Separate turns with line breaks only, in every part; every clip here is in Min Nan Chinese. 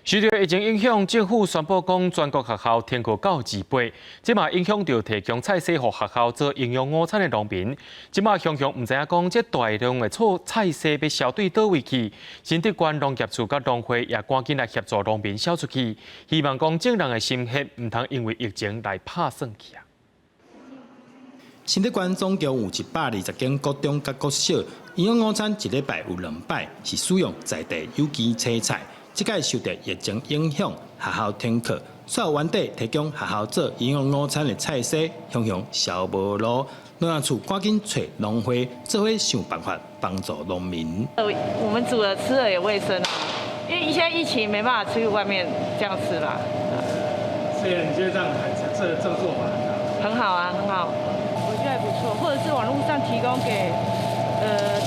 受著疫情影響，政府宣布講全國學校停課到2月，這嘛影響著提供菜蔬予學校做營養午餐的農民。這馬鄉鄉毋知影講，這大量的錯菜蔬欲銷對佗位去？新竹縣農業處佮農會也趕緊來協助農民銷出去，希望講種人的心血毋通因為疫情來拍算去啊！
新竹縣總共有120間國中佮國小，營養午餐一禮拜有兩擺是使用在地有機青菜。這擺受著疫情影響，學校停課，所有原底提供學校做營養午餐的菜蔬，雄雄銷無路。農業處趕緊揣農會，做伙想辦法幫助農民。
我們煮了吃了也衛生啊，因為現在疫情沒辦法出去外面這樣吃啦。
所以你覺得這樣很這個做法
很好？很好啊，很好，我覺得還不錯，或者是網絡上提供給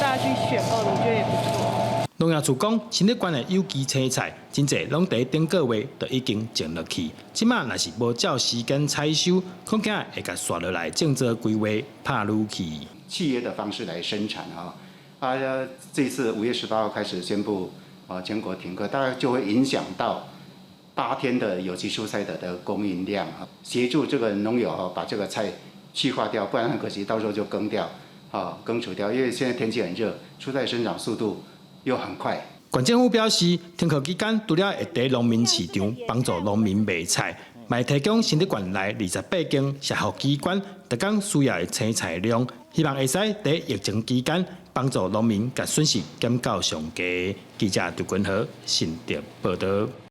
大家去選購的，我覺得也不錯。
農業處講，新竹縣的有機青菜，真濟攏佇頂個月就已經種落去，這馬若是無照時間採收，恐驚會共紲落來種作規劃拍擄去。
契約的方式來生產啊，啊，這次5月18號開始宣布啊全國停課，大概就會影響到8天的有機蔬菜的供應量啊，協助這個農友哈把這個菜去化掉，不然很可惜，到時候就耕掉，啊耕除掉，因為現在天氣很熱，蔬菜生長速度又很快。
縣政府表示，停課期間除了會佇農民市場幫助農民賣菜，嘛會提供新竹縣內28間社福機關逐工需要的青菜量，希望會使佇疫情期間幫助農民共損失減到上低。記者杜君和新竹報導。